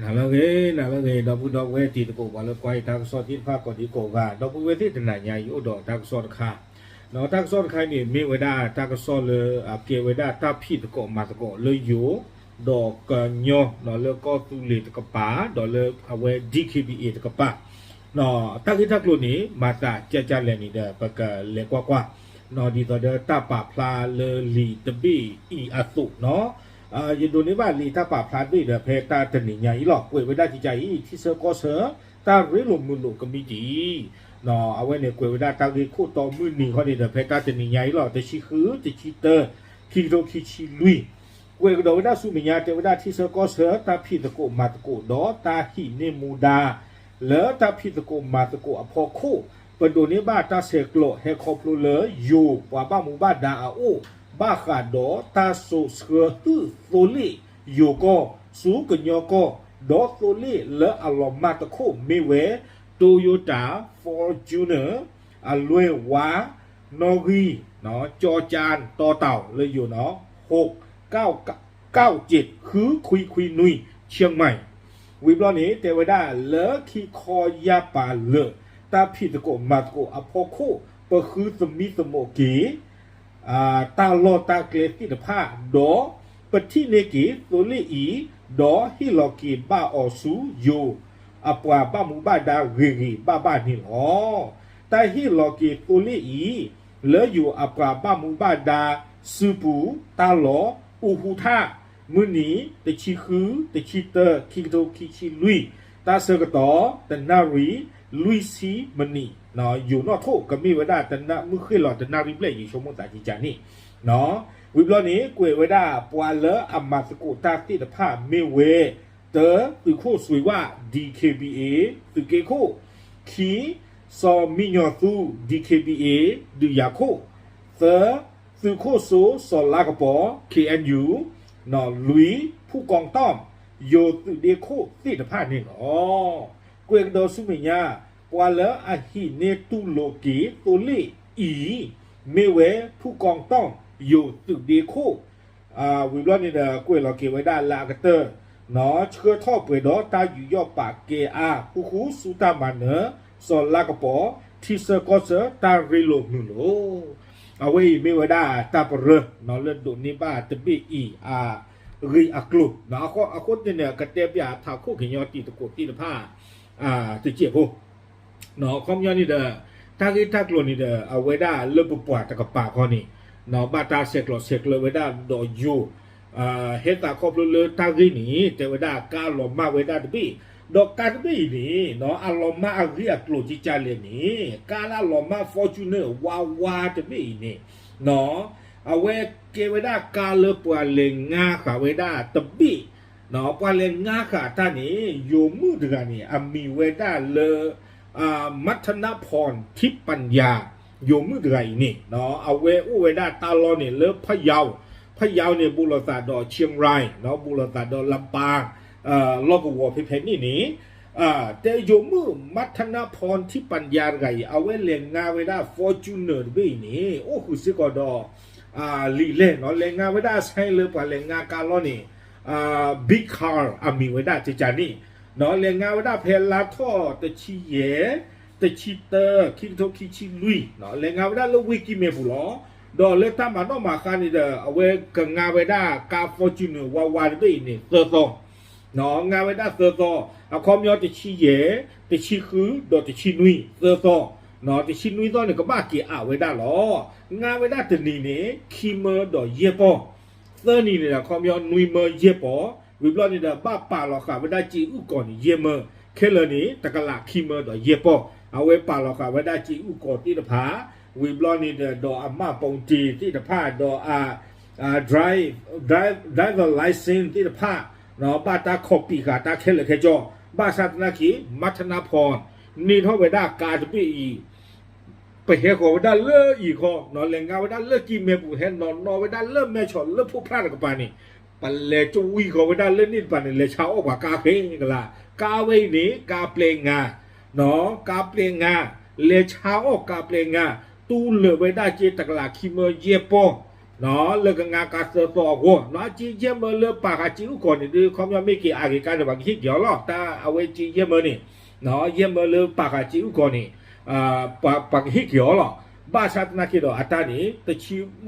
နၤလၢအဂ့ၤ နၤလၢအဂ့ၤ ဒီပုၢ်ဒီဝဲၢ်တံၤသကိး ပှၤလၢကွၢ်ယတၢ်ကစီၣ်သ့ၣ်တဖၣ်ကိးဒံကိးဂၤ ဒီပုၢ်ဝဲၢ်သ့ၣ်တနၤညါအံၤ အိၣ်ဒီးတၢ်ကစီၣ်တခါ, တၢ်ကစီၣ်တခါအံၤန့ၣ် မ့ၢ်ဝဲဒၣ်တၢ်ကစီၣ်လၢ အကဲဝဲဒၣ်တၢ်ဖံးသကိးမၤသကိးလၢယိၤ ဒီးကညီ လၢကီၢ်သူလ့ၤတကပၤ ဒီးလၢအဝဲ D K B A တကပၤ တၢ်ဂ့ၢ်တၢ်ကျိၤန့ၣ် မၤသးကၢ်ကၢ်လဲၣ်န့ၣ်ဒီး ပကလဲၤကွၢ်ကွၢ် ဒ်သိးဒီးတၢ်ပာ်ဖျါလၢလံာ်တဘ့ၣ်အံၤအသိးနီၤ, ယဒိးန့ၢ်ဘၣ်လံာ်တၢ်ပာ်ဖျါတဘ့ၣ်ဒီး ဖဲတၢ်တနံၤညါအံၤလီၤ. ကွဲးဝဲဒၣ်ကကါအံၤ ထံဆၢကီၢ်ဆၢ တၢ်ရ့လိာ်မုာ်လိာ်ကမံးတံာ် အဝဲန့ၣ်ကွဲးဝဲဒၣ်တၢ်ဂ့ၢ်ခိၣ်တီမုၢ်နံၤခီန့ၣ်ဒီး ဖဲတၢ်တနံၤညါအံၤလီၤ. တဆံဃု တဆံတၢ ခံကထိခံဆံလွံၢ် ကွဲးကဒီးဝဲဒၣ်ဆူမဲာ်ညါ တဲဝဲဒၣ်ထံဆၢကီၢ်ဆၢ တၢ်ဖံးသကိးမၤသကိးဒီးတၢ်ဟံးန့ၢ်မူဒါ လၢတၢ်ဖံးသကိးမၤသကိးအဖီခိၣ် ပဒိးန့ၢ်ဘၣ်တၢ်ဆဲးကျိးဟဲခီဖျိလၢယိၤပှၤဘၣ်မူဘၣ်ဒါအအိၣ် ဘၣ်ဃးဒီးတၢ်စိာ်ဆှၢဟုၣ်သိလ့ၣ်ယိၤကီၢ် ဆူကညီကီၢ် ဒီးသိလ့ၣ်လၢအလီၤမၢ်တခိၣ်မ့ၢ်ဝဲ Toyota Fortuner အလွဲၢ်ဝါ နီၣ်ဂံၢ် ကၠီကၠါ တီတီၤ လၢယိၤနီၤ ဟိး ကၠ့ၣ် ဃုခွံခွံနွံ ဆၢၣ်မဲာ် ဝံၤဘျီန့ၣ် တဲဝဲဒၣ်လၢခံခီယၢ်ပၤလၢာ် တၢ်ဖံးသကိးမၤသကိးအဖီခိၣ် ပဃုသမံသမိးက့ၤ တၢ်လီၢ်တၢ်ကျဲသ့ၣ်တဖၣ် ဒီးပထံၣ်န့ၢ်က့ၤသိလ့ၣ်အံၤ ဒီးဟ့ၣ်လီၤက့ၤဘၣ်အီၤဆူယိၤ အပှၤဘၣ်မူဘၣ်ဒါဂ့ၤဂ့ၤဘၣ်ဘၣ်န့ၣ်လီၤ. တၢ်ဟ့ၣ်လီၤက့ၤသိလ့ၣ်အံၤ လၢယိၤအပှၤဘၣ်မူဘၣ်ဒါစုပူၤ တၢ်လီၢ်အိၣ်ဟူးထၣ် မုၢ်နံၤ တဆံဃု တဆံတၢ ခံကထိခံဆံလွံၢ် တၢ်ဆၢကတီၢ် တနၣ်ရံၣ် လွံၢ်ဆံမံးနံး ယိၤနီၣ်ထိၣ် ကမ့ၢ်ဝဲဒၣ်တနၣ်မုၢ်ဃ့ၢ်လီၤတနၣ်ရံၣ်ဘျဲၣ် ယဆိကမိၣ်သးကကါန့ၣ် ဝံၤဘျီန့ၣ် ကွဲးဝဲဒၣ်ပှၤလၢအမၤသကိးတၢ်သ့ၣ်တဖၣ်မ့ၢ်ဝဲ တၢ သုးခိၣ်စွ့ၤဝၣ် D K B A သုးက့ခိၣ်, ခံ စီၤမံညီၤသူ D K B A ဒုးယၤခိၣ်, သၢ သုးခိၣ်စိ စီၤလါကပီၤ K N U, လွံၢ် ဖူကီတီၢ် ယိၤသုးဒ့ခိၣ်သ့ၣ်တဖၣ်န့ၣ်လီၤ. ကွဲးကဒီးဆူမဲာ်ညါ ပှၤလၢအဟံးန့ၢ်တူၢ်လိာ်က့ၤသိလ့ၣ်အံၤ မ့ၢ်ဝဲဖူကီတီၢ် ယိၤသုးဒ့ခိၣ် ဝံၤဘျီန့ၣ်ဒီး ကွဲးလီၤက့ၤဝဲဒၣ်လၢအကတၢၢ် ဆှၢထီၣ်ပှဲၤဒီးတၢ်ယူးယီၣ်ပာ်ကဲအါ ဃူဃူဆူတၢ်မၤနၢၤ စီၤလါကပီၤ ထံဆၢကီၢ်ဆၢတၢ်ရ့လိာ်မုာ်လိာ် အဝဲအံၤမ့ၢ်ဝဲဒၣ်တၢ်ပရၢလၢဒိးန့ၢ်ဘၣ်တဘ့ၣ်အံၤအဂ့ၢ်အကျိၤ အဃိန့ၣ်န့ၣ် ကတဲပၠးထးခိၣ်ကညီတံၤသကိးသ့ၣ်တဖၣ် တစဲးဖိ အခီပညီန့ၣ်ဒီး တၢ်ဂ့ၢ်တၢ်ကျိၤန့ၣ်ဒီး အဝဲဒၣ်လၢပပှၤတကပၤခီန့ၣ် ဘၣ်တၢ်ဆဲးကျိးဆဲးကျၢဝဲဒၣ်ဒီးယိၤ ဟဲသးခီဖျိလၢတၢ်ဂ့ၢ်န့ၣ် တဲဝဲဒၣ်ကါလီၤမၢ်ဝဲဒၣ်တဘ့ၣ် ဒီးကါတဘ့ၣ်အံၤန့ၣ် အလီၤမၢ်အဂ့ၢ်အကျိၤကကါလဲၣ်န့ၣ် ကါလၢအလီၤမၢ် Fortuner ဝါဝါတဘ့ၣ်အံၤန့ၣ် အဝဲကဲဝဲဒၣ်ကါလၢပှၤလဲၤငါဃာ်ဝဲဒၣ်တဘ့ၣ် ပှၤလဲၤငါဃာ်တၢ်န့ၣ် ယိၤမုၣ်တဂၤန့ၣ် အမံၤဝဲဒၣ်လၢ မထနဖီၣ် ထံပၣ်ယၤ ယိၤမုၣ်တဂၤအံၤန့ၣ် အဝဲအိၣ်ဝဲဒၣ်တၢ်လီၢ်န့ၣ်လၢဖယီၤ ဖယီၤန့ၣ် ဘူးလိာ်သးဒီး Chiang Rai ဘူးလိာ်သးဒီး လပၣ် လီၢ်ကဝီၤဖဲဖဲန့ၣ်န့ၣ် တဲယိၤမုၣ် မထနဖီၣ် ထံပၣ်ယၤတဂၤအံၤ အဝဲလဲၤငါဝဲဒၣ် Fortuner တဘ့ၣ်အံၤန့ၣ် အိၣ်ဃုာ်စ့ၢ်ကီးဒီး လံာ်လဲၢ်နီၤ လဲၤငါဝဲဒၣ်အဆဲလၢပှၤလဲၤငါကါလီၢ်န့ၣ် Big Car အမံၤဝဲဒၣ်ကကါန့ၣ် လဲၤငါဝဲဒၣ်ဖဲလါထီၣ်တဆံယဲၢ် တဆံတၢ ခံကထိခံဆံလွံၢ် လဲၤငါဝဲဒၣ်လၢဝ့ၢ်ကံၢ်မဲာ်ပူၤလီၤ. ဒီးလၢတၢ်မၤနီၣ်မၤဃါန့ၣ်ဒီး အဝဲကငါဝဲဒၣ်ကါ Fortuner ဝါဝါတဘ့ၣ်အံၤန့ၣ် သၢသီ ငါဝဲဒၣ်သၢသီ အခီပညီတဆံယဲၢ် တဆံဃု ဒီးတဆံနွံ သၢသီ တဆံနွံသီန့ၣ် ကဘၣ်က့ၤအးဝဲဒၣ်လီၤ. ငါဝဲဒၣ်တနံၤန့ၣ် ခံမၢဒီးယဲၢ်ပီၢ် သၢနံၤန့ၣ်ဒီး အခီပညီနွံမၢယဲၢ်ပီၢ် ဝံၤဘျီန့ၣ်ဒီး ဘၣ်ပာ်လီၤဃာ်ဝဲဒၣ်စ့အုၣ်ကီၤန့ၣ် ယဲၢ်မၢ ခဲလၢာ်န့ၣ် တကလးခံမၢဒီးယဲၢ်ပီၢ် အဝဲပာ်လီၤဃာ်ဝဲဒၣ်စ့အုၣ်ကီၤသ့ၣ်တဖၣ် ဝံၤဘျီန့ၣ်ဒီး ဒီးအမှတ်ပုံတင်သ့ၣ်တဖၣ် ဒီးအ driver license သ့ၣ်တဖၣ် ဘၣ်တၢ်ခီပံာ်ဃာ်တၢ်ခဲလၢာ်ခဲဆ့ ဘၣ်ဆၣ်သနာ်က့ မထနဖီၣ် န့ၢ်ထီၣ်ဝဲဒၣ်ကါတဘ့ၣ်အံၤ ပဟဲဃီၤဝဲဒၣ်လၢအံၤခီ လဲၤငါဝဲဒၣ်လၢကံၢ်မဲာ်ပူၤ ဟဲနီၤနီၤဝဲဒၣ်လၢမဲဆီးလၢဖိဖျၢၣ်တကပၤန့ၣ် ပလဲၤကဝံၤဃီၤဝဲဒၣ်လၢန့ၣ်တပၤန့ၣ် လဲၤဆါအီၣ်ပှၤကါဃဲကလါ ကါဝဲအံၤန့ၣ် ကါပျဲငါ ကါပျဲငါ လဲၤဆါအီၣ်ကါပျဲငါ တူၢ်လၢာ်ဝဲဒၣ်က့တကလးခံမၢယဲၢ်ပီၢ် လၢကငါကါသၢသီအဂီၢ်, အစ့ယဲၢ်မၢလၢပာ်ဃာ်စ့အုၣ်ကီၤန့ၣ်ဒီး ခီပညီမ့ၢ်က့ၤအဂ့ၤကါန့ၣ် ပှၤကဟ့ၣ်က့ၤအီၤလီၤ. တၢ်အဝဲစ့ယဲၢ်မၢန့ၣ်, ယဲၢ်မၢလၢပာ်ဃာ်စ့အုၣ်ကီၤန့ၣ် ပှၤကဟ့ၣ်က့ၤအီၤလီၤ. ဘၣ်ဆၣ်သနာ်က့ဒီး အတၢ်န့ၣ် တဆ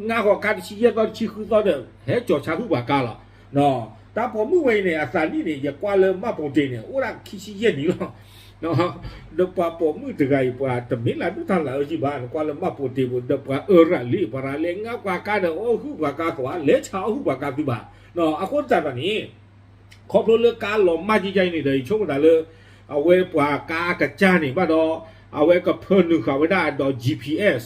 ံငါဃီးကါ တဆံယဲၢ်သီ တဆံဃုသီဒီး ဟဲကၠီၤဆါဟုၣ်ပှၤကါလီၤ. တၢ်ပိာ်မုၣ်ဝဲအံၤန့ၣ် အသးနံၣ်န့ၣ် ယကွၢ်လၢမှတ်ပုံတင်န့ၣ် အိၣ်ဒၣ်ခံဆံယဲၢ်နံၣ်လီၤ. ဒီးပှၤပိာ်မုၣ်တဂၤအံၤ ပှၤတမ့ၢ်လၢဒိၣ်တၢ်လၢအုၣ်ကံဘၣ်, နကွၢ်လၢမှတ်ပုံတင်ပူၤ ဒီးပှၤအၢရၤလံ ပှၤရၤလဲၤငါပှၤကါဒီး အီၣ်ဟုၣ်ပှၤကါသီး လဲၤဆါအီၣ်ဟုၣ်ပှၤကါသုဘၣ်. အဃိသတးဒီးန့ၣ် ခီဖျိလၢကါလီၤမၢ်ကကါအံၤန့ၣ်ဒီး ယဆိကမိၣ်သးလၢ အဝဲပှၤကါအကစၢ်န့ၣ်ဘၣ်ဒီး အဝဲကဖၢနုာ်ဃာ်ဝဲဒၣ်ဒီး G P S,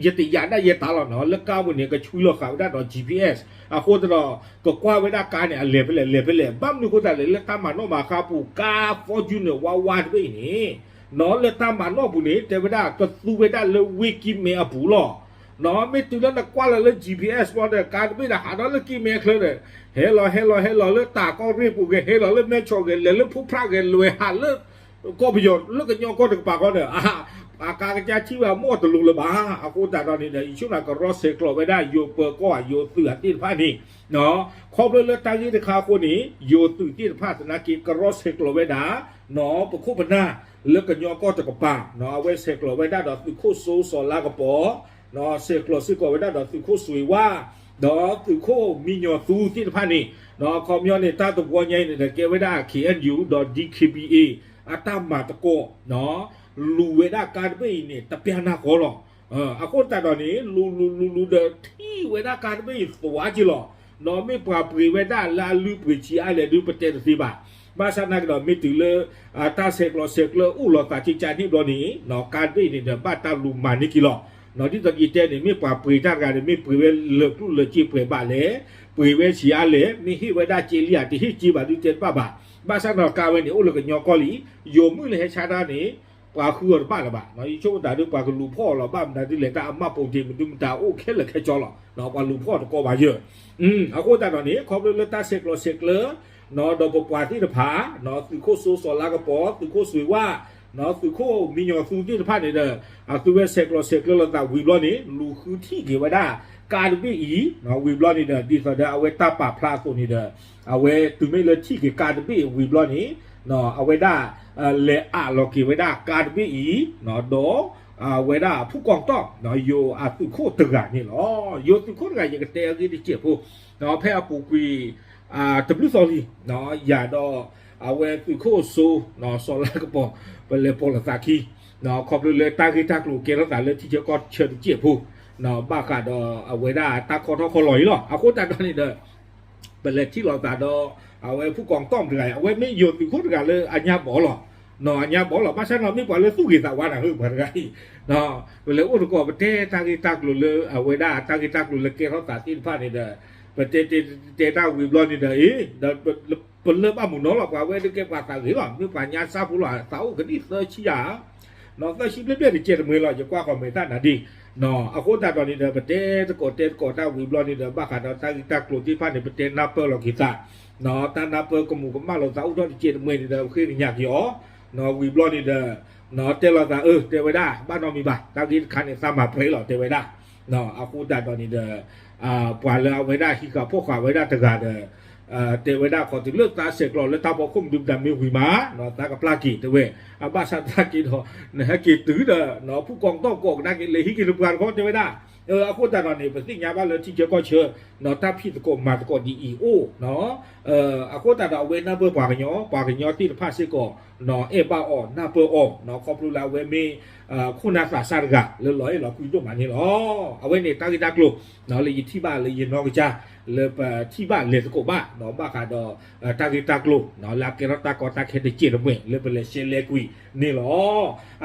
ယတယာ်ဒၣ်ယဲတၢ်လီၤနီၤ, လၢကါပူၤန့ၣ် ကဆွံလီၤဃာ်ဝဲဒၣ်ဒီး G P S အဃိသတးဒီး ကကွၢ်ဝဲဒၣ်ကါန့ၣ် အလဲၤဖဲလဲၣ် လဲၤဖဲလဲၣ်. ဘၣ်မနုၤအဃိသတးလဲၣ် လၢတၢ်မၤနီၣ်မၤဃါပူၤ ကါ Fortuner ဝါဝါတဘ့ၣ်အံၤန့ၣ် နီၤ လၢတၢ်မၤနီၣ်ပူၤန့ၣ် တဲဝဲဒၣ်ကသူဝဲဒၣ်လၢဝ့ၢ်ကံၢ်မဲအပူၤလီၤ. နီၤ မ့ၢ်တုၤလၢနကွၢ်လီၤလၢ G P S ဘျီဒီး ကါတဘ့ၣ်ဒီးဟးထီၣ်လၢကံၢ်မဲချၢဒီး ဟဲလီၤဟဲလီၤဟဲလီၤလၢတၢ်ကီၢ်ရ့ၣ်ပူၤဂ့ၤ ဟဲလီၤလၢမဲၢ်ဆီးဂ့ၤ လဲၤလၢဖိဖြၣ်ဂ့ၤ လဲၤဟးလၢ ကီၢ်ပယီၤလၢကညီကီၢ်တကပၤဃီဒီး အကါကစၢ်ထံၣ်ဝဲအမိၢ်တလိၤလၢၤဘၣ်. အဃိသတးဒီးန့ၣ်ဒီး ယဆိကမိၣ်ကရီဆဲးကျိးဝဲဒၣ်ယိၤပၢၤကီၢ်ဧါ ယိၤသုးအသ့ၣ်တဖၣ်န့ၣ် ခီဖျိလၢတၢ်ဂ့ၢ်တခါအဃိန့ၣ် ယိၤသုးသ့ၣ်တဖၣ်သနာ်က့ကရီဆဲးကျိးဝဲဒၣ် နီၤ ပခိၣ်ပနၢ်လၢကညီကီၢ်တကပၤ နီၤ အဝဲဆဲးကျိးဝဲဒၣ်ဒီးသုးခိၣ်စိစီၤလါကပီၤ နီၤ ဆဲးကျိးစ့ၢ်ကီးဝဲဒၣ်ဒီးသုးခိၣ်စွ့ၤဝါ ဒီးသုးခိၣ်မံညီၤသူသ့ၣ်တဖၣ်န့ၣ် နီၤ ခီပညီန့ၣ် တၢ်တဝီညါအံၤန့ၣ်ဒီး ကဲဝဲဒၣ် K N U ဒီး D K B A အတၢ်မၤသကိး နီၤ လူၤဝဲဒၣ်ကါတဘ့ၣ်အံၤန့ၣ် တပျၢ်နၢ်ဃီလီၤ. အဃိသတးဒီးန့ၣ် လူၤလူၤလူၤလူၤဒီးထံၣ်ဝဲဒၣ်ကါတဘ့ၣ်အံၤသဝါက့လီၤ. နီၤ မ့ၢ်ပှၤပှ့ၤဝဲဒၣ်လၢအလုၢ်ပှ့ၤဆံးအါလဲၣ်ဒုး ပတဲတသ့ဘၣ်. ဘၣ်ဆၣ်သနာ်က့ဒီး မ့ၢ်တုၤလၢ တၢ်ဆဲးကျိးဆဲးကျၢအိၣ်လီၤသးက့ကါန့ၣ်ဘျီန့ၣ် နီၤ ကါတဘ့ၣ်အံၤန့ၣ်ဒီး ဘၣ်တၢ်လူၤမၤန့ၢ်က့လီၤ. နီၤ ဒ်သိးယတဲန့ၣ် မ့ၢ်ပှၤပှ့ၤတၢ်တဂၤန့ၣ် မ့ၢ်ပှ့ၤဝဲလၢာ်ကျိၣ်လၢာ်စ့ပှဲၤဘၣ်လဲၣ်, ပှ့ၤဝဲဆံးအါလဲၣ်, မ့ၢ်ဟ့ၣ်ဝဲဒၣ်စ့လံဧါ တဟ့ၣ်စ့ဘၣ်ဒုးတဲတဘၣ်ဘၣ်. ဘၣ်ဆၣ်ဒီးကါဝဲန့ၣ် အိၣ်လၢကညီကီၢ်လံ, ယိၤမုၣ်လၢဟဲဆါတၢ်န့ၣ် ပှၤဃုအီၤတဘၣ်လၢၤဘၣ်. ယဆိကမိၣ်တၢ်ဒုး ပှၤကလူၤဖီၣ်အီၤလီၤ. ဘၣ်မနုၤဒ်လဲၣ် တၢ်အမှတ်ပုံတင်မနုၤမတၤအိၣ်ခဲလၢာ်ခဲဆ့လီၤ. ပှၤလူၤဖီၣ်တကီဘၣ်ယဲၢ်. အဃိသတးဒီးန့ၣ် ခီဖျိလၢတၢ်ဆဲးကျိးဆဲးကျၢ ဒီးပပှၤသ့ၣ်တဖၣ် သုးခိၣ်စိစီၤလါကပီၤ သုးခိၣ်စွ့ၤဝါ သုးခိၣ်မံညီၤသူသ့ၣ်တဖၣ်န့ၣ်ဒီး အသုဝဲဆဲးကျိးဆဲးကျၢလိာ်သးဝံၤဘျီန့ၣ် လူၤဃုထံၣ်က့ၤဝဲဒၣ်ကါတဘ့ၣ်အံၤ ဝံၤဘျီန့ၣ်ဒီး ဒ်သိးဒီးအဝဲတၢ်ပာ်ဖျါအသိးန့ၣ်ဒီး အဝဲတုၤမ့ၢ်လၢထံၣ်က့ၤကါတဘ့ၣ်အံၤဝံၤဘျီန့ၣ် အဝဲဒၣ် လဲၤအးလီၤက့ၤဝဲဒၣ်ကါတဘ့ၣ်အံၤ ဒီး အဝဲဒၣ်ဖုၣ်ကီၢ်တီၣ် ယိၤအသုးခိၣ်တဂၤန့ၣ်လီၤ. ယိၤသုးခိၣ်တဂၤ ယကတဲအဂ့ၢ်တစဲးဖိ ဖဲအပူၤကွံာ် တဘျုးသီလံ ယၤဒီး အဝဲသုးခိၣ်စိ စီၤလါကပီၤ ပလဲၤပိာ်လိာ်သးခံ ခီဖျိလၢတၢ်ဂ့ၢ်တၢ်ကျိၤကဲထီၣ်သးလၢထံဆၢကီၢ်ဆၢတစဲးဖိ ဘၣ်ဃးဒီးအဝဲဒၣ်တၢ်ခီထီၣ်ခီလီၤအံၤလီၤ. အဃိသတးဒီးန့ၣ်ဒီး ပလဲၤထံၣ်လိာ်သးဒီး အဝဲဖုၣ်ကီၢ်တီၣ်တဂၤအံၤ အဝဲမ့ၢ်ယိၤသုးခိၣ်တဂၤလၢအညါဘီလီၤ. နီၤ အညါဘီလီၤ. ဘၣ်ဆၣ်နီၤ မ့ၢ်ပှၤလၢသူၣ်ဂ့ၤသးဝါနၤဧၢ ပှၤတဂၤအံၤ ပလဲၤအိၣ်သကိး ပတဲတၢ်ဂ့ၢ်တၢ်ကျိၤလၢအဝဲဒၣ်တၢ်ဂ့ၢ်တၢ်ကျိၤလၢကဲထီၣ်သးသ့ၣ်တဖၣ်န့ၣ်ဒီး ပတဲတဲတဲတၢ်ဝံၤဘျီန့ၣ်ဒီး အ့ ပလၢၢ်ဘၣ်မုာ်နီၤလီၤ. ပှၤဝဲဒၣ်ကဲပှၤသးဂ့ၤလီၤ. မ့ၢ်ပှၤညါစၢ်ဖိလီၤ သးအိၣ်ကဒံသၢဆံယၤ နီၤ သၢဆံဘျဲၣ်ဘျဲၣ်တကဲတမှဲၤလီၤ. ယကွၢ်ဃီၤမဲာ်သၣ်နၤဒ် နီၤ အဃိသတးဒီးန့ၣ်ဒီး ပတဲသကိးတဲသကိးတၢ်ဝံၤဘျီန့ၣ်ဒီး ဘၣ်ဃးဒီးတၢ်ဂ့ၢ်တၢ်ကျိၤသ့ၣ်တဖၣ်န့ၣ် ပတဲနၢ်ပၢၢ်လီၤက့ၤသး နီၤ တၢ်နၢ်ပၢၢ်ကမူးကမၣ်လိာ်သးအိၣ်ထီၣ်တကဲတမှဲၤန့ၣ်ဒီး ပဃ့ကညးက့ၤအီၤ နီၤ ဝံၤဘျီန့ၣ်ဒီး နီၤ တဲလိာ်သးအၢ တဲဝဲဒၣ် ဘၣ်နီတမံၤဘၣ် တၢ်ဂ့ၢ်တခါန့ၣ် သးမၤပြဲးလီၤ တဲဝဲဒၣ် နီၤ အဃိသတးဒီးန့ၣ်ဒီး ပှၤလၢအဝဲဒၣ်ဟံးဃာ်ဖီၣ်ဃာ်ဝဲဒၣ်တဂၤဒီး တဲဝဲဒၣ်ခီတုၤလၢသးဆဲးကျိးလၢတၢ်ဖီခိၣ်မနုၤမတၤမ့ၢ်ဝံၤမး နီၤ သးကပျၢ်က့ၤ တဲဝဲ အဘၣ်ဆၣ်သနာ်က့ဒီး နဟဲက့ၤတုၤဒီး နီၤ ဖုၣ်ကီၢ်တီၣ်ကိးကဒါက့ၤ လဲၤဟံးက့ၤနပှၤတခီ တဲဝဲဒၣ် အဃိသတးဒီးန့ၣ် ပသ့ၣ်ညါဘၣ်လၢထံဆၢကီၢ်ဆၢ နီၤ တၢ်ဖံးသကိးမၤသကိးဒ်အံၤအိၣ် နီၤ အဃိသတးဒီးအဝဲနၢ်ပၢၢ်ပှၤကညီ ပှၤကညီသ့ၣ်တဖၣ်စ့ၢ်ကီး နီၤ အဲၣ်ဘၣ်အီၤ နၢ်ပၢၢ်အီၤ နီၤ ခီဖျိလၢအဝဲမ့ၢ် ခိၣ်နၢ်သးစၢ်တဂၤ လၢလီၤအဲၣ်လီၤကွံဒိၣ်မးန့ၣ်လီၤ. အဝဲန့ၣ်တၢ်ဂ့ၢ်တၢ်ကျိၤ နီၤ လၢယထံၣ်ဘၣ်လၢယနီၢ်ကစၢ် လၢပထံၣ်ဘၣ်လဲၤသကိးဘၣ် နီၤ ဘၣ်ဃးဒီး တၢ်ဂ့ၢ်တၢ်ကျိၤ နီၤ လၢအကဲထီၣ်တၢ်ကီတၢ်ခဲတစဲးတမှဲၤ လၢပလဲၤရှဲလဲကွံာ်န့ၣ်လီၤ.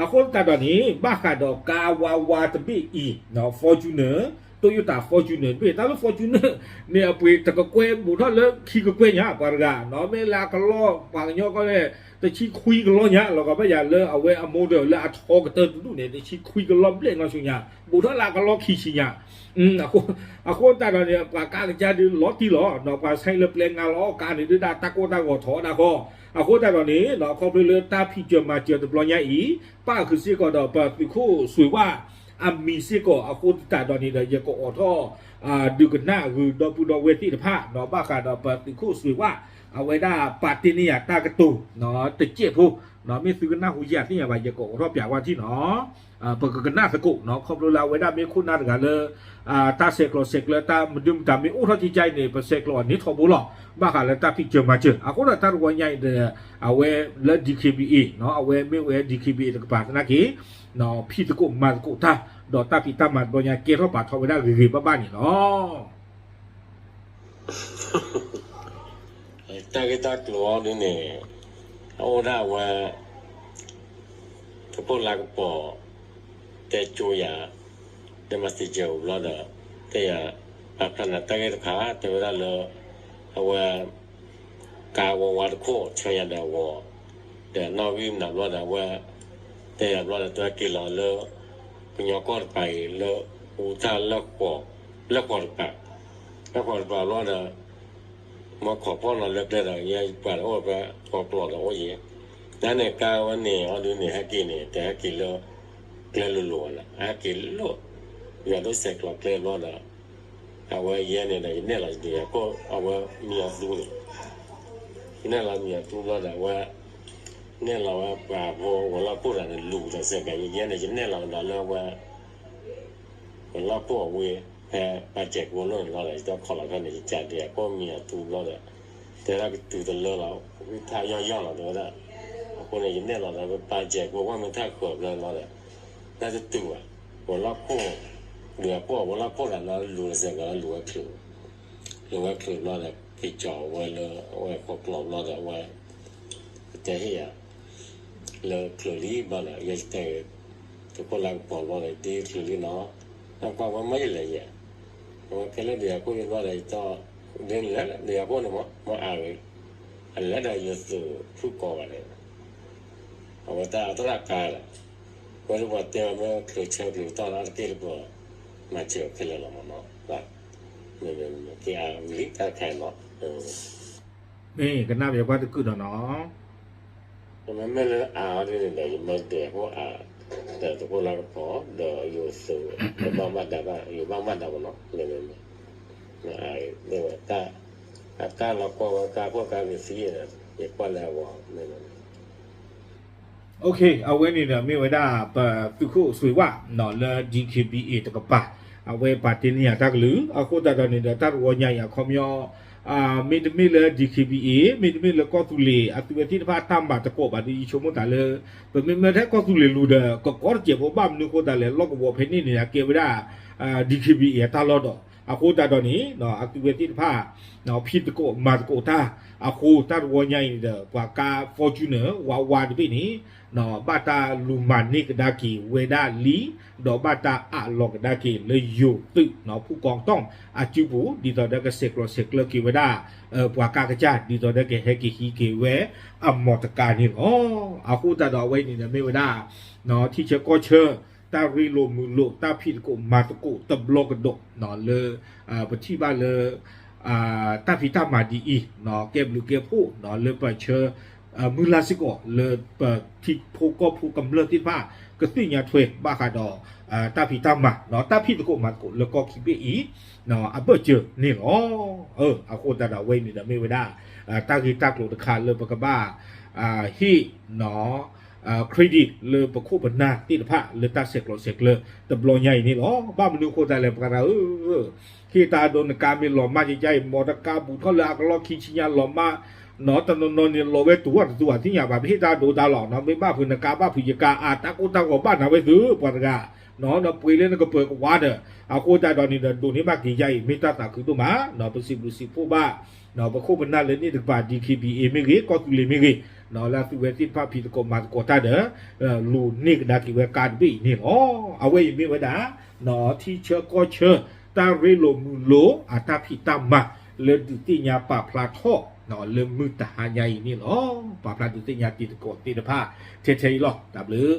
အဃိသတးဒီးန့ၣ် ဘၣ်ဃးဒီးကါဝါဝါတဘ့ၣ်အံၤ နီၤ Fortuner Toyota Fortuner တဘ့ၣ် တၢ်လၢ Fortuner န့ၣ် အပှ့ၤတကကွဲၢ်ဘူးထီၣ်လၢခံကကွဲၢ်ညါ ပှၤတဂၤ နီၤ မ့ၢ်လၢအကလီၢ် ပှၤကညီကီၢ်န့ၣ် တဆံခွံကလီၢ်ညါ လီၤဂာ်ဘၣ်ယၤလၢအဝဲအ model လၢအထီကတၢၢ်တဒူၣ်န့ၣ် တဆံခွံကလီၢ်ဘျဲၣ်နီၢ်ဆူညါ ဘူးထီၣ်လၢအကလီၢ်ခံဆံညါ အဃိသတးဒီးန့ၣ် ပှၤကါကစၢ်ဒုးလီၤတံၢ်လီၤ နီၤ ပှၤဆါအံၤလၢပျဲငါလီၤ ကါန့ၣ်ဒုးဒၣ်တၢ်ကိၢ်တၢ်ဂီၤ ထီၣ်ဝဲဒၣ်ဃီ အဃိသတးဒီးန့ၣ် နီၤ ခီဖျိလၢတၢ်ဖံးစၢၤမၤစၢၤတဘျီညါအံၤ ပၣ်ဃုာ်စ့ၢ်ကီးဒီးပသုးခိၣ်စွ့ၤဝါ အမံၤစ့ၢ်ကီး အဃိသတးဒီးန့ၣ်ဒီး ယကအိးထီၣ် ဒုးကနၣ်ဂုာ်ဒီပုၢ်ဒီဝဲၢ်သ့ၣ်တဖၣ် ဘၣ်ဃးဒီးပသုးခိၣ်စွ့ၤဝၣ် အဝဲဒၣ်ပာ်တ့ၢ်န့ၢ်ယၤတၢ်ကတိၤ တစဲးဖိ မ့ၢ်သုကနၣ်ဟူယၤသ့ၣ်ညါဘၣ် ယကအိးထီၣ်ပျးကွၢ်ထံၣ်နီၤ ပကကနၣ်သကိးနီၤ ခီဖျိလၢအဝဲဒၣ်မ့ၢ်ခိၣ်နၢ်တဂၤလၢ တၢ်ဆဲးကျိးဆဲးကျၢ တၢ်မနုၤမတၤမ့ၢ်အိၣ်ထီၣ်ကကါအံၤန့ၣ် ပဆဲးကျိးအန့ၢ်ထီဘိလီၤ ဘၣ်ဃးလၢတၢ်ဖံးစၢၤမၤစၢၤ အဃိဒီးတၢ်တဝီညါအံၤဒီး အဝဲလၢ DKBA နီၤ အဝဲမ့ၢ်ဝဲ DKBA တကပၤသနာ်က့ ဖံးသကိးမၤသကိးတၢ် ဒီးတၢ်ဖံးတၢ်မၤတဘျီညါ ကဲထီၣ်ပာ်ထီၣ်ဝဲဒၣ်ဂ့ၤဂ့ၤဘၣ်ဘၣ်န့ၣ်လီၤ. တၢ်ဂ့ၢ်တၢ်ကျိၤအီၤဒ်န့ၣ် အအိၣ်ဒၣ်ဝဲ တဖိၣ်လါကပီၤ တဲကၠိယၤ လၢ messenger အိၣ်ဘျီဒီး တဲယၤ ပာ်ဖျါနၤတၢ်ဂ့ၢ်တခါ တဲဝဲဒၣ်လၢ အဝဲ ကါဝီဝါတခိၣ် ဆၢယၤဒီးအဂီၤ ဒီးနီၣ်ဂံၢ်မနုၤဘျီဒီးအဝဲ တဲယၤဘျီဒီး တဲက့ၤလီၤလၢ ကညီကီၢ်တပၤအံၤ လၢ အူတၢ်လၢ လၢဃီၤတပၤ လၢဃီၤတပၤဘျီဒီး မ့ၢ်ခိးဖီၣ်နီၤလၢကျဲဒီး ယဲယပှၤဒီးအိၣ်ဖဲ ဃီကျိာ်ဒီးအိၣ်ယဲ တၢ်န့ၣ်ကါဝဲန့ၣ် အီၤဒုးန့ၣ် ဟဲက့ၤန့ၣ် တဟဲက့ၤလၢ ကျဲလိၤလိၤဘၣ်နီၤ ဟဲက့ၤလၢ ယွၤဒိၣ်ဆဲးကျိးကျဲဘျီဒီး အဝဲယဲန့ၣ်ဒီး ယနဲၣ်လီၤဒုးယၤခိၣ် အဝဲမံၤအသူန့ၣ် ယနဲၣ်လီၤမံၤအသူဘျီဒီး အဝဲ နဲၣ်လီၤဝဲပှၤဖိဝဲၤလီၢ်ခိၣ်တဂၤန့ၣ် လူၤဒီးစဲးကဲ ယဲန့ၣ် ယနဲၣ်လီၤဝဲဒီးလၢအဝဲ ဝဲၤလီၢ်ခိၣ်အဝ့ၢ် ဖဲပာ်စဲးကိးလိၣ်န့ၣ်လီၤဒီး ယတခီလီၤဖဲန့ၣ် ယကးဒံးအခိၣ်မံၤအသူဘျီဒီး တဲဒၣ်ကတုၤတလၢလီၤ ဝံထၣ်ယီၢ်ယီၢ်လီၤ တဲဝဲဒၣ် အဃိန့ၣ် ယနဲၣ်လီၤဒီး ပာ်စဲးကိးဝဲမ့ၢ်ထၣ်ဃၢၤဘျီလီၤဒီး တၢ်တတုၤဘၣ် ဝဲၤလီၢ်ခိၣ် ဒုးအခိၣ် ဝဲၤလီၢ်ခိၣ်တဂၤလၢလူၤစဲးကဲ လူၤဝဲချုး လူၤဝဲချုးဘျီဒီး က့ၤကၠီၤဝဲလၢ အဝဲဃီကျိာ်ဘျီဒီး အဝဲ ကတဲဟ့ၣ်ယၤ လၢချုးလံဘျီဒီး ယဲယတဲ တခိၣ်လါကပီၤဘျီဒီး ယတဲချုးလံနီၤ နကွၢ်ဝဲမ့ၢ်ယလဲၤယဲ အဝဲကဲလၢဒုးယၤခိၣ်ယဘျီဒီး ယတီၢ် ဒ်လဲၣ်ဒုးယၤခိၣ်န့ၣ်မ့ၢ် မ့ၢ်အါဂ့ၤ အလဲၤဒီးယသူးဖုၣ်ကိးဂၤန့ၣ် အဝဲတၢ်အတရၣ်ကါဒီး ဝဲဒၣ်ပှၤတဲဝဲမ့ၢ်ချုးဆၢချုးတီၢ်လၢအတက့ၢ်တပှၤ မၤစၢၤခဲလၢာ်လီၤမ့ၢ်နီၤ က့ၤအါဝံၤလံတၢ်တခါနီၤ မ့ၢ်ကနၣ်ပှၤတကုာ်ဒီးနီၤ မ့မ့ၢ်လၢအါအီၤဒ်န့ၣ်ဒီး ယမ့ၢ်ဒဲးဖိအါ ဒီးတဖိၣ်လါကပီၤ ဒီးယိၤသုး ယဘၣ်မၤဒၣ်ဘၣ် ယဘၣ်မၤဒၣ်မ့ၢ်နီၤ မ့မ့ၢ် မ့ၢ်အါ မ့ၢ်ဝဲတၢ် အတၢ်လီၤကွၢ်ဝဲကါခိၣ်ကါဂ့ၤသံဒီး ယကွၢ်လၢအဂီၢ် မ့ၢ်ဝဲ အဝဲန့ၣ်ဒီးမ့ၢ်ဝဲဒၣ် ပသုးခိၣ်စွ့ၤဝၣ် လၢ DKBA တကပၤ အဝဲပာ်တ့ၢ်န့ၢ်ယၤတၢ်ကလုၢ် အဃိသတးဒီးန့ၣ်ဒီး တၢ်တဝီညါအံၤအခီပညီ မ့တမ့ၢ်လၢ DKBA မ့တမ့ၢ်လၢကီၢ်သူလ့ၤ အသုးဝဲသ့ၣ်တဖၣ်တၢ်မၤသကိးဘၣ်ဒီး ယဆိကမိၣ်သးလၢ ပမ့မ့ၢ်ထဲကီၢ်သူလ့ၤလူၤဒီး ကကီတစဲးဖိဘၣ်မနုၤအဃိသတးလဲၣ် လီၢ်ကဝီၤဖဲန့ၣ်န့ၣ် အကဲဝဲဒၣ် DKBA အတၢ်လီၢ်ဒီး အဃိသတးဒီးန့ၣ် အသုးဝဲသ့ၣ်တဖၣ် ဖံးသကိးမၤသကိးတၢ် အဃိတၢ်တဝီညါအံၤန့ၣ်ဒီး ပှၤကါ Fortuner ဝါဝါတဘ့ၣ်န့ၣ် ဘၣ်တၢ်လူၤမၤန့ၢ်ကဒါက့ၤဝဲဒၣ်လံ ဒီးဘၣ်တၢ်အးလီၤကဒါက့ၤလၢယိၤသုး ဖူကီတီၢ်အစုပူၤ ဒ်သိးဒီးကဆဲးကျိးဆဲးကျၢက့ၤဝဲဒၣ် ပှၤကါကစၢ် ဒ်သိးဒီးကဟဲက့ၤဟံးက့ၤဝဲအမီၢ်တကါန့ၣ်လီၤ. အဃိသတးဒီးအဝဲအံၤန့ၣ်ဒီးမ့ၢ်ဝဲဒၣ် ထံဆၢကီၢ်ဆၢ တၢ်ရ့လိာ်မုာ်လိာ် တၢ်ဖံးသကိးမၤသကိးတဘျီကဒီး လၢ ပထံၣ်ဘၣ်လၢ တၢ်ဖံးတၢ်မၤဒ်အံၤ ကဲဘျုးကဲဖှိၣ် လၢပဆၢ မုၢ်လၢ်စ့ၢ်ကီး လၢပထံဖိကီၢ်ဖိကမျၢၢ်သ့ၣ်တဖၣ် ကသ့ၣ်ညါထွဲဘၣ်ဃးဒီး တၢ်ဖံးတၢ်မၤ တၢ်ဖံးသကိးမၤသကိးလၢကီၢ်ခံဘ့ၣ်အံၤ အဘၢၣ်စၢၤန့ၣ်လီၤ. အဃိသတးဒီးအဝဲအံၤန့ၣ်ဒီးမ့ၢ်ဝဲဒၣ် တၢ်ဂ့ၢ်တၢ်ကျိၤတခါလၢပကဘၣ် ဟ့ၣ် credit လၢပခိၣ်ပနၢ်သ့ၣ်တဖၣ် လၢတၢ်ဆဲးကျိးဆဲးကျၢတဘျီညါအံၤန့ၣ်လီၤ. ဘၣ်မနုၤအဃိသတးလဲၣ် ပှၤတဂၤဧၢ ဟ့ၣ်တၢ်ဒိနကါမ့ၢ်လီၤမၢ်ကကါအံၤ မီတကါဘူးထီၣ်လၢအကလီၢ်ခံဆံညါလီၤမၢ် နီတနီၤနီၤန့ၣ် လီၤဝဲတူာ်ဝဲတတူာ်အသ့ၣ်ညါဘၣ် ပဟ့ၣ်တၢ်ဒိတၢ်လီၤ မ့ၢ်ဘၣ်ဖုးနကါဘၣ်ဖုးယကါ အတၢ်ကိၢ်တၢ်ဂီၤဘၣ်နၤဝဲသု ပှၤတဂၤ နပှ့ၤလၢနကပၢၤကဝါဒီး အဃိသတးဒီးန့ၣ်ဒီး ဒိးန့ၢ်ဘၣ်က့ၤယါအံၤ မ့ၢ်တၢ်သးခုဒိၣ်မး ပစံးဘျုးစံးဖှိၣ်ဘၣ် ပခိၣ်ပနၢ်လၢန့ၣ်တကပၤ DKBA မ့ၢ်ဂ့ၤ ကီၢ်သူလ့ၤမ့ၢ်ဂ့ၤ လၢအသုးဝဲသ့ၣ်တဖၣ်ဖံးသကိးမၤသကိးတၢ်ဒီး လူၤန့ၢ်ကဒါက့ၤဝဲကါတဘ့ၣ်အံၤန့ၣ်လီၤ. အဝဲအံၤမ့ၢ်ဝဲဒၣ် ထံဆၢကီၢ်ဆၢ တၢ်ရ့လိာ်မုာ်လိာ် အတၢ်ဖံးတၢ်မၤ လၢဒုးသ့ၣ်ညါပာ်ဖျါထီၣ် လၢမုၢ်တဟါညါအံၤန့ၣ်လီၤ. ပာ်ဖျါဒုးသ့ၣ်ညါတံၤသကိးသ့ၣ်တဖၣ် ထဲထဲအံၤလီၤ. တၢ်ဘျုး